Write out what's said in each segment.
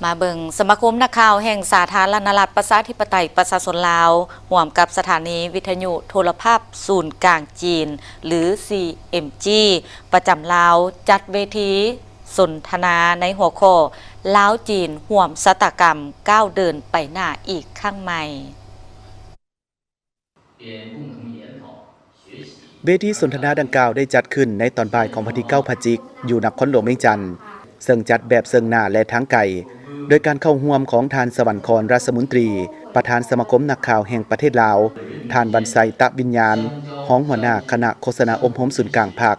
ມາເບິ່ງ ສະມາຄົມນັກຂ່າວແຫ່ງສາທາລະນະລັດ ປະຊາທິປະໄຕ ປະຊາຊົນລາວ ຮ່ວມກັບສະຖານີວິທະຍຸໂທລະພາບສູນກາງຈີນ ຫຼື ຊີເອັມຈີ ປະຈຳລາວ ຈັດເວທີສົນທະນາໃນຫົວຂໍ້ ລາວ-ຈີນ ຮ່ວມຊະຕາກຳກ້າວເດີນໄປໜ້າອີກຄັ້ງໃໝ່. ເວທີສົນທະນາດັ່ງກ່າວໄດ້ຈັດຂຶ້ນໃນຕອນບ່າຍຂອງວັນທີເກົ້າພະຈິກ ຢູ່ນະຄອນຫຼວງວຽງຈັນ, ເຊິ່ງຈັດແບບເຊິ່ງໜ້າ ແລະ ທາງໄກ, ໂດຍການເຂົ້າຮ່ວມຂອງທ່ານ ສະຫວັນຄອນ ຣາຊະມົນຕີ ປະທານສະມາຄົມນັກຂ່າວແຫ່ງປະເທດລາວ, ທ່ານ ວັນໄຊ ຕະວິນຍານ ຮອງຫົວໜ້າຄະນະໂຄສະນາອົບຮົມສູນກາງພັກ,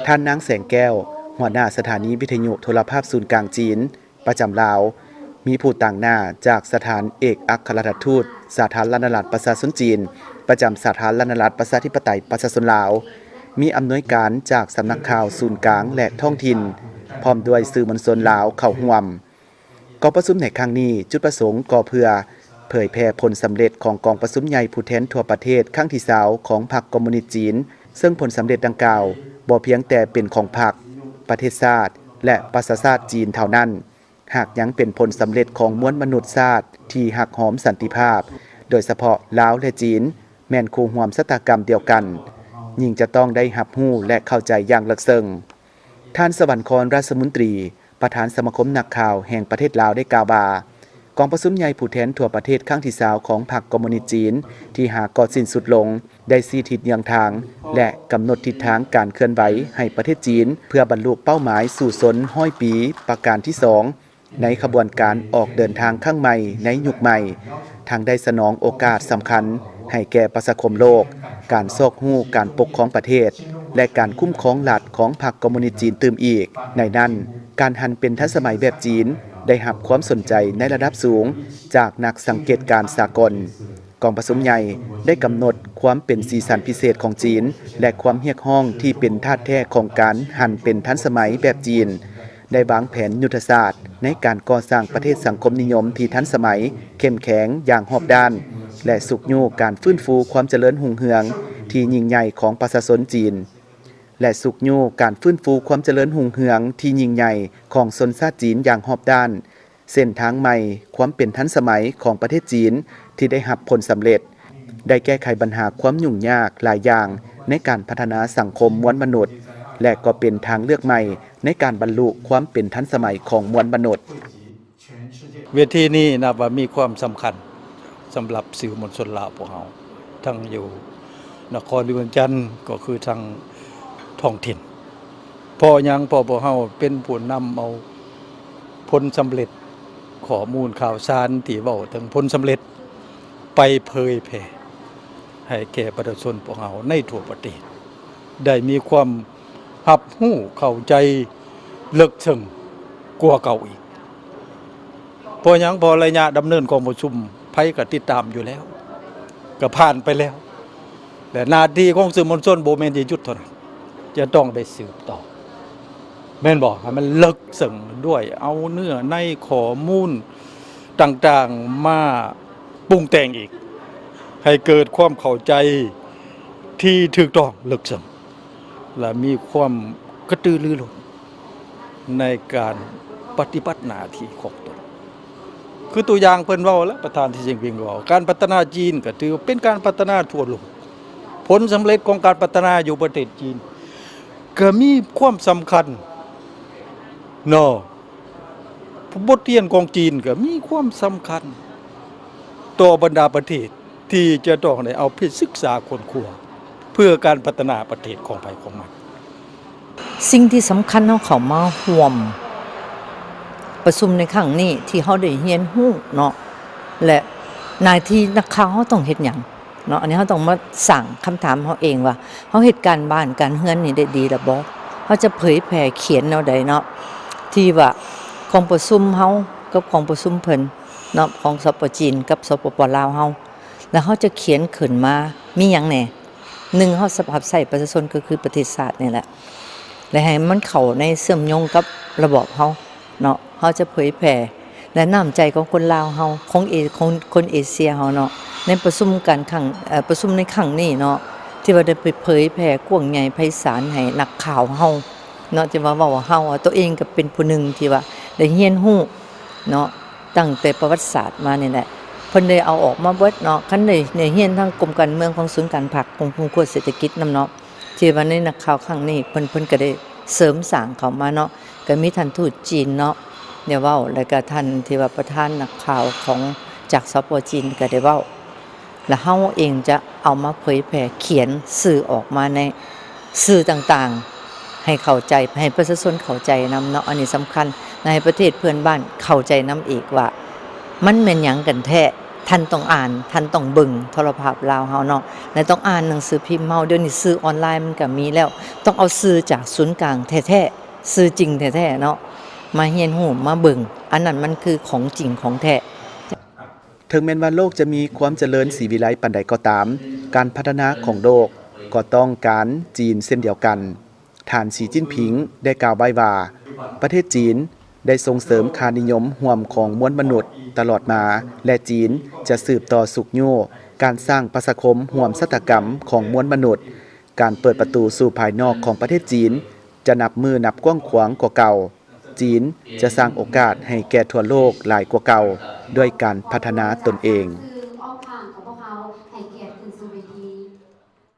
ທ່ານ ນາງ ແສງແກ້ວ ຫົວໜ້າສະຖານີວິທະຍຸໂທລະພາບສູນກາງຈີນ ປະຈຳລາວ, ມີຜູ້ຕາງໜ້າຈາກສະຖານເອກອັກຄະລັດຖະທູດສາທາລະນະລັດປະຊາຊົນຈີນ ປະຈຳສາທາລະນະລັດປະຊາທິປະໄຕປະຊາຊົນລາວ, ມີອຳນວຍການຈາກສຳນັກຂ່າວສູນກາງ ແລະ ທ້ອງຖິ່ນ, ພ້ອມດ້ວຍສື່ມວນຊົນລາວເຂົ້າຮ່ວມ. ກອງປະຊຸມໃນຄັ້ງນີ້ ຈຸດປະສົງກໍເພື່ອເຜີຍແຜ່ຜົນສຳເລັດຂອງກອງປະຊຸມໃຫຍ່ຜູ້ແທນທົ່ວປະເທດຄັ້ງທີຊາວຂອງພັກຄອມມູນິດຈີນ, ເຊິ່ງຜົນສຳເລັດດັ່ງກ່າວບໍ່ພຽງແຕ່ເປັນຂອງພັກ, ປະເທດຊາດ ແລະ ປະຊາຊາດຈີນເທົ່ານັ້ນ, ຫາກຍັງເປັນຜົນສຳເລັດຂອງມວນມະນຸດຊາດທີ່ຮັກຫອມສັນຕິພາບ, ໂດຍສະເພາະລາວ ແລະ ຈີນ ແມ່ນຄູ່ຮ່ວມຊະຕາກຳດຽວກັນ, ຍິ່ງຈະຕ້ອງໄດ້ຮັບຮູ້ ແລະ ເຂົ້າໃຈຢ່າງເລິກເຊິ່ງ. ທ່ານ ສະຫວັນຄອນ ຣາຊະມົນຕີ ປະທານສະມາຄົມນັກຂ່າວແຫ່ງປະເທດລາວ ໄດ້ກ່າວວ່າ ກອງປະຊຸມໃຫຍ່ຜູ້ແທນທົ່ວປະເທດຄັ້ງທີຊາວຂອງພັກຄອມມູນິດຈີນ ທີ່ຫາກໍສິ້ນສຸດລົງ ໄດ້ຊີ້ທິດເຍືອງທາງ ແລະ ກຳນົດທິດທາງການເຄື່ອນໄຫວໃຫ້ປະເທດຈີນ ເພື່ອບັນລຸເປົ້າໝາຍສູ້ຊົນຮ້ອຍປີປະການທີສອງ ໃນຂະບວນການອອກເດີນທາງຄັ້ງໃໝ່ໃນຍຸກໃໝ່, ທັງໄດ້ສະໜອງໂອກາດສຳຄັນໃຫ້ແກ່ປະຊາຄົມໂລກ, ການຊອກຮູ້ການປົກຄອງປະເທດ ແລະ ການຄຸ້ມຄອງລັດຂອງພັກຄອມມູນິດຈີນຕື່ມອີກ. ໃນນັ້ນ, ການຫັນເປັນທັນສະໄໝແບບຈີນ ໄດ້ຮັບຄວາມສົນໃຈໃນລະດັບສູງຈາກນັກສັງເກດການສາກົນ. ກອງປະຊຸມໃຫຍ່ໄດ້ກຳນົດຄວາມເປັນສີສັນພິເສດຂອງຈີນ ແລະ ຄວາມຮຽກຮ້ອງທີ່ເປັນທາດແທ້ຂອງການຫັນເປັນທັນສະໄໝແບບຈີນ, ໄດ້ວາງແຜນຍຸດທະສາດໃນການກໍ່ສ້າງປະເທດສັງຄົມນິຍົມທີ່ທັນສະໄໝ, ເຂັ້ມແຂງຢ່າງຮອບດ້ານ ແລະ ຊຸກຍູ້ການຟື້ນຟູຄວາມຈະເລີນຮຸ່ງເຮືອງທີ່ຍິ່ງໃຫຍ່ຂອງປະຊາຊົນຈີນ ແລະ ຊຸກຍູ້ການຟື້ນຟູຄວາມຈະເລີນຮຸ່ງເຮືອງທີ່ຍິ່ງໃຫຍ່ຂອງຊົນຊາດຈີນຢ່າງຮອບດ້ານ. ເສັ້ນທາງໃໝ່ຄວາມເປັນທັນສະໄໝຂອງປະເທດຈີນທີ່ໄດ້ຮັບຜົນສຳເລັດ, ໄດ້ແກ້ໄຂບັນຫາຄວາມຫຍຸ້ງຍາກຫຼາຍຢ່າງໃນການພັດທະນາສັງຄົມມວນມະນຸດ ແລະ ກໍເປັນທາງເລືອກໃໝ່ໃນການບັນລຸຄວາມເປັນທັນສະໄໝຂອງມວນມະນຸດ. ເວທີນີ້ນັບວ່າມີຄວາມສຳຄັນ ສຳລັບສື່ມວນຊົນລາວພວກເຮົາ ທັງຢູ່ນະຄອນຫຼວງວຽງຈັນ ກໍຄືທັງທ້ອງຖິ່ນ. ເພາະຫຍັງ? ເພາະພວກເຮົາເປັນຜູ້ນຳເອົາຜົນສຳເລັດຂໍ້ມູນຂ່າວສານທີ່ເວົ້າເຖິງຜົນສຳເລັດ ໄປເຜີຍແຜ່ໃຫ້ແກ່ປະຊາຊົນພວກເຮົາໃນທົ່ວປະເທດ ໄດ້ມີຄວາມຮັບຮູ້ເຂົ້າໃຈເລິກເຊິ່ງກວ່າເກົ່າອີກ. ເພາະຫຍັງ? ເພາະໄລຍະດຳເນີນກອງປະຊຸມ ໃຜກໍຕິດຕາມຢູ່ແລ້ວ, ກໍຜ່ານໄປແລ້ວ ແລະ ໜ້າທີ່ຂອງສື່ມວນຊົນບໍ່ແມ່ນຈະຢຸດເທົ່ານັ້ນ, ຈະຕ້ອງໄດ້ສືບຕໍ່ ແມ່ນບໍ່? ໃຫ້ມັນເລິກເຊິ່ງດ້ວຍ ເອົາເນື້ອໃນຂໍ້ມູນຕ່າງໆມາປຸງແຕ່ງອີກ ໃຫ້ເກີດຄວາມເຂົ້າໃຈທີ່ຖືກຕ້ອງເລິກເຊິ່ງ ແລະ ມີຄວາມກະຕືລືລົ້ນໃນການປະຕິບັດໜ້າທີ່ຂອງຕົນ. ຄືຕົວຢ່າງເພິ່ນເວົ້າແຫຼະ ປະທານ ສີ ຈິ້ນຜິງ ເວົ້າ ການພັດທະນາຈີນກໍຖືວ່າເປັນການພັດທະນາທົ່ວໂລກ. ຜົນສຳເລັດຂອງການພັດທະນາຢູ່ປະເທດຈີນກໍມີຄວາມສຳຄັນເນາະ. ບົດຮຽນຂອງຈີນກໍມີຄວາມສຳຄັນຕໍ່ບັນດາປະເທດ ທີ່ຈະຕ້ອງໄດ້ເອົາໄປສຶກສາຄົ້ນຄວ້າ ເພື່ອການພັດທະນາປະເທດຂອງໃຜຂອງມັນ. ສິ່ງທີ່ສຳຄັນ ເຮົາເຂົ້າມາຮ່ວມປະຊຸມໃນຄັ້ງນີ້ ທີ່ເຮົາໄດ້ຮຽນຮູ້ເນາະ ແລະ ໜ້າທີ່ນັກຂ່າວເຮົາຕ້ອງເຮັດຫຍັງເນາະ? ອັນນີ້ເຮົາຕ້ອງມາສ້າງຄຳຖາມເຮົາເອງວ່າ ເຮົາເຮັດການບ້ານການເຮືອນນີ້ໄດ້ດີແລ້ວບໍ່? ເຮົາຈະເຜີຍແຜ່ຂຽນແນວໃດເນາະ? ທີ່ວ່າກອງປະຊຸມເຮົາກັບກອງປະຊຸມເພິ່ນເນາະ ຂອງ ສປ ຈີນ ກັບ ສປປ ລາວເຮົາ ແລ້ວເຮົາຈະຂຽນຂຶ້ນມາມີຫຍັງແດ່? ໜຶ່ງ ເຮົາສະພາບໃຊ້ປະຊາຊົນກໍຄືປະເທດຊາດນີ້ແຫຼະ ແລະ ໃຫ້ມັນເຂົ້າໃນເຊື່ອມໂຍງກັບລະບອບເຮົາເນາະ. ເຮົາຈະເຜີຍແຜ່ ແລະ ນ້ຳໃຈຂອງຄົນລາວເຮົາ ຂອງເອ ຂອງຄົນເອເຊຍເຮົາເນາະ ໃນປະຊຸມການຄັ້ງ ເອີ ປະຊຸມໃນຄັ້ງນີ້ເນາະ ທີ່ວ່າໄດ້ໄປເຜີຍແຜ່ກວ້າງໃຫຍ່ໄພສານໃຫ້ນັກຂ່າວເຮົາເນາະ ທີ່ວ່າເວົ້າວ່າເຮົາ ຕົວເອງກໍເປັນຜູ້ໜຶ່ງທີ່ວ່າໄດ້ຮຽນຮູ້ເນາະ ຕັ້ງແຕ່ປະຫວັດສາດມານີ້ແຫຼະ ເພິ່ນໄດ້ເອົາອອກມາເບິດເນາະ. ຄັນໄດ້ ໄດ້ຮຽນທາງກົມການເມືອງຂອງສູນກາງພັກ ກົມຄຸ້ມຄວາງເສດຖະກິດນຳເນາະ ທີ່ວ່າໃນນັກຂ່າວຄັ້ງນີ້ ເພິ່ນ ເພິ່ນກໍໄດ້ເສີມສ້າງເຂົ້າມາເນາະ ກໍມີທ່ານທູດຈີນເນາະ ໄດ້ເວົ້າ ແລ້ວກໍທ່ານທີ່ວ່າປະທານນັກຂ່າວຂອງ ຈາກ ສປ ຈີນ ກໍໄດ້ເວົ້າ ແລ້ວເຮົາເອງຈະເອົາມາເຜີຍແຜ່ ຂຽນສື່ອອກມາໃນສື່ຕ່າງໆ ໃຫ້ເຂົ້າໃຈ ໃຫ້ປະຊາຊົນເຂົ້າໃຈນຳເນາະ ອັນນີ້ສຳຄັນ ແລະ ໃຫ້ປະເທດເພື່ອນບ້ານເຂົ້າໃຈນຳອີກວ່າ ມັນແມ່ນຫຍັງກັນແທ້ ທ່ານຕ້ອງອ່ານ ທ່ານຕ້ອງເບິ່ງໂທລະພາບລາວເຮົາເນາະ ແລະ ຕ້ອງອ່ານໜັງສືພິມເຮົາ ດຽວນີ້ສື່ອອນລາຍມັນກໍມີແລ້ວ ຕ້ອງເອົາສື່ຈາກສູນກາງແທ້ໆ ຊື່ຈິງແທ້ໆເນາະ ມາຮຽນຮູ້ ມາເບິ່ງ ອັນນັ້ນມັນຄືຂອງຈິງຂອງແທ້. ເຖິງແມ່ນວ່າໂລກຈະມີຄວາມຈະເລີນສີວິໄລປານໃດກໍຕາມ, ການພັດທະນາຂອງໂລກກໍຕ້ອງການຈີນເຊັ່ນດຽວກັນ. ທ່ານ ສີຈິ້ນຜິງ ໄດ້ກ່າວໄວ້ວ່າ ປະເທດຈີນໄດ້ສົ່ງເສີມຄ່ານິຍົມຮ່ວມຂອງມວນມະນຸດຕະຫຼອດມາ ແລະ ຈີນຈະສືບຕໍ່ຊຸກຍູ້ການສ້າງປະຊາຄົມຮ່ວມຊະຕາກຳຂອງມວນມະນຸດ. ການເປີດປະຕູສູ່ພາຍນອກຂອງປະເທດຈີນ ຈະນັບມື້ນັບກວ້າງຂວາງກວ່າເກົ່າ. ຈີນຈະສ້າງໂອກາດໃຫ້ແກ່ທົ່ວໂລກຫຼາຍກວ່າເກົ່າ ດ້ວຍການພັດທະນາຕົນເອງ.